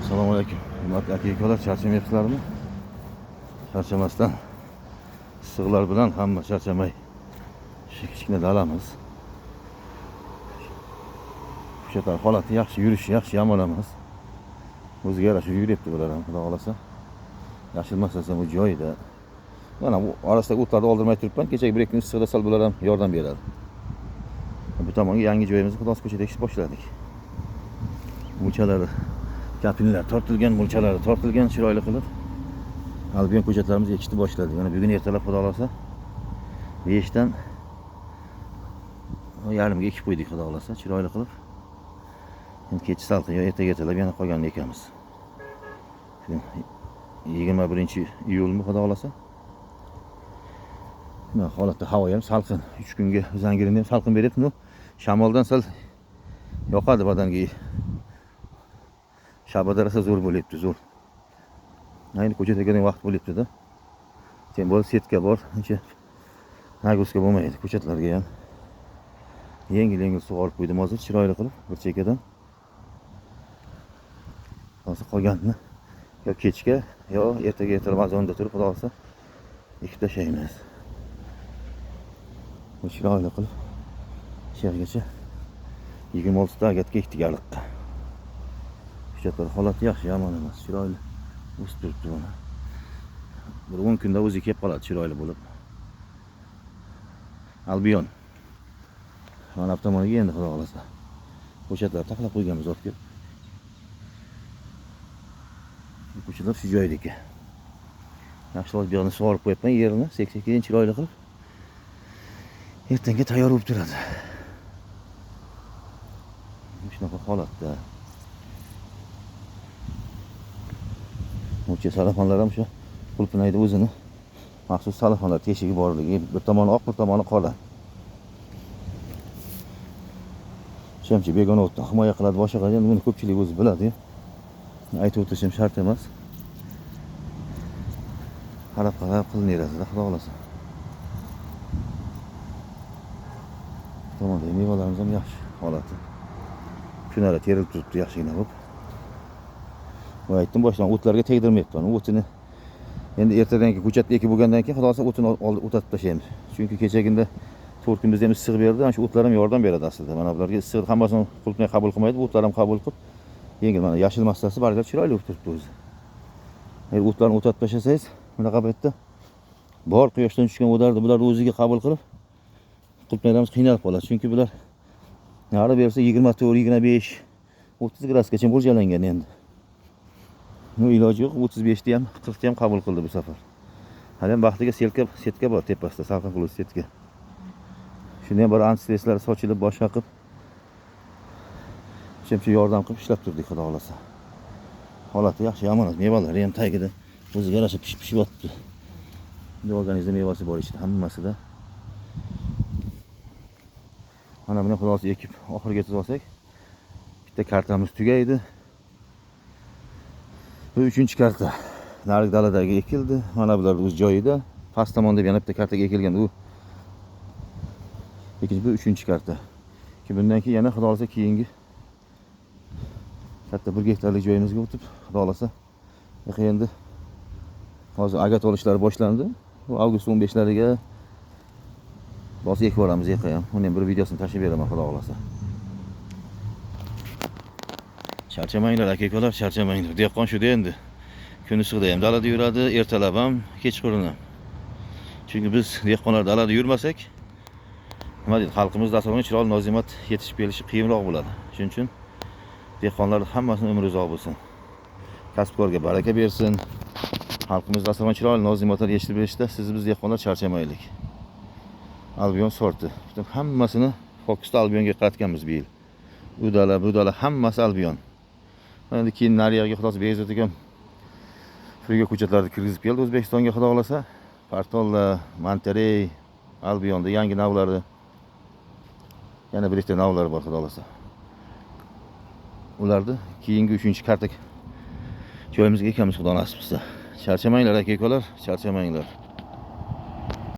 Assalomu alaykum. Hurmatli aka-ukalar, charchamayapsizlarmi? Charchamasdan issiqlar bilan hamma charchamay shu kichkina dalamiz. Ko'chatlar holati yaxshi, yurishi yaxshi, yomon emas. O'ziga yarasha yuryapti bular ham, xudo xohlasa. Yashil masalasi ham u joyida. Mana bu orasidagi o'tlarni oldirmay turibman. Kechagi bir ikki kun issiqda sal bular ham yordam beradi. Bu tomonga yangi joyimizni xudo xohlasa ko'chada ekishni boshladik. Mulchalari, kapinlar tortilgan, mulchalari tortilgan chiroyli qilib. Albion ko'chatlarimizni ekishni boshladik. Mana bugun ertalab xudo xohlasa 5 dan yarimga ekib qo'ydik xudo xohlasa, chiroyli qilib. Endi kech salqin yo ertaga ertalab yana qolganini ekamiz. Bugun 21-iyulmi xudo xohlasa. Mana holatda havo ham salqin. 3 kunga zangirinda ham salqin beryapti. Ну, shamoldan sal yoqadi badanga. Shabada rosa zo'r bo'lyapti, zo'r. Endi ko'chada ekadigan vaqt bo'lyapti-da. Тем более setka bor, uncha нагрузка bo'lmaydi ko'chatlarga ham. Yengil-yengil sug'orib qo'ydim hozir chiroyli qilib bir chekkadan. Hozir qolganini yo kechga, yo ertaga ertalab azonda turib xudo xohlasa ekib tashlaymiz. Bu chiroyli qilib shu yergacha 26 ta agatga ekdik ariqqa. Ko'chatlar holati yaxshi, yomon emas, chiroyli o'sib turibdi mana. Bir 10 kunda o'zi kelib qoladi chiroyli bo'lib. Albion. Mana bu tomoniga endi xudo xohlasa ko'chatlar taxlab qo'yganmiz olib kelib. Bu ko'chatlar shu joyda ekan. Yaxshilab bu yoqni sug'orib qo'yapman yerini, sekin chiroyli qilib. Ertanga tayyor bo'lib turadi. Shunaqa holatda. Mulcha salafanlar ham o'sha qulpinaydi o'zini maxsus salafanlar teshigi borligi, bir tomoni oq, bir tomoni qora. Shamchi begona o'tdan himoya qiladi, boshqa qiladi. Endi buni ko'pchilik o'zi biladi. Aytib o'tirishim shart emas. Qarab qarab qilinaveradi, xudo xohlasa. Bu tomondagi mevalarimiz ham yaxshi holati. Kunora terilib turibdi yaxshigina bo'lib. Va aytdim boshdan o'tlarga tegdirmayapman. O'tini endi ertadan keyin ko'chatni ekib bo'lgandan keyin xudo xohlasa o'tini o'tatib tashlaymiz. Chunki kechaginda 4 kun bizda ham issiq berdi. Ana shu o'tlar ham yordam beradi aslida. Mana bularga issiq hammasini qulupnay qabul qilmaydi, bu o'tlar ham qabul qilib yengil mana yashil massasi barglar chiroyli bo'lib turibdi o'zi. Agar o'tlarni o'tatib tashlasangiz, bunaqa paytda bor quyoshdan tushgan o'darni bular o'ziga qabul qilib qulupnaylarimiz qiynalib qoladi. Chunki bular nari bersa 24, 25, 30 gradusgacha mo'ljallangan endi. Ну, iloji yo'q, 35 ni ham, 40 ni ham qabul qildi bu safar. Hali ham baxtiga setka bor tepasida, salqin qiluvchi setka. Shunda ham bir antistresslar sochilib, boshqa qilib, shuncha yordam qilib ishlab turdik xudo xohlasa. Holati yaxshi, yomon emas. Mevalari ham tagida o'ziga yarasha pishib-pishib yotibdi. Endi organizmda mevasi bor ichida hammasida. Mana buni xudo xohlasa ekib oxiriga yetkazib olsak, bitta kartamiz tugaydi. Bu 3-karta. Narigi daladagi ekildi. Mana bular o'z joyida. Past tomonda yana bitta kartaga ekilgan u. Ikkinchi bu 3-karta. Keyin bundan keyin yana xudo xohlasa keyingi katta 1 gektarlik joyimizga o'tib, xudo xohlasa endi hozir agat olishlari boshlandi. Bu avgust 15lariga bosib ekib yuboramiz yoqqa ham. Uni ham bir videosini tashlab beraman xudo xohlasa. Charchamanglar aka-ukalar, charchamanglar. Dehqon shu endi. Kun issiqda ham dalada yuradi, ertalab ham, kechqurun ham. Chunki biz dehqonlar dalada yurmasak, nima deydi, xalqimiz dasturxonga chiroyli nozimat yetishib kelishi qiyinroq bo'ladi. Shuning uchun dehqonlar hammasini umri uzoq bo'lsin. Kasbkorga baraka bersin. Xalqimiz dasturxonga chiroyli nozimatlar yetishtirib berishda siz biz dehqonlar charchamaylik. Albion sorti. Butun hammasini fokusda Albionga qaratganmiz bu yil. U dala, bu dala hammasi Albion. Endi keyin nariyog'iga xudo xohlasa Behzod akam Friga ko'chatlarni kirgizib keldi O'zbekistonga xudo xohlasa. Partolla, Monterey, Albionda yangi navlari. Yana bir ikkita navlar bor xudo xohlasa. Ularni keyingi 3-karta joyimizga ekamiz xudo nasib qilsa. Charchamanglar aka-ukalar, charchamanglar.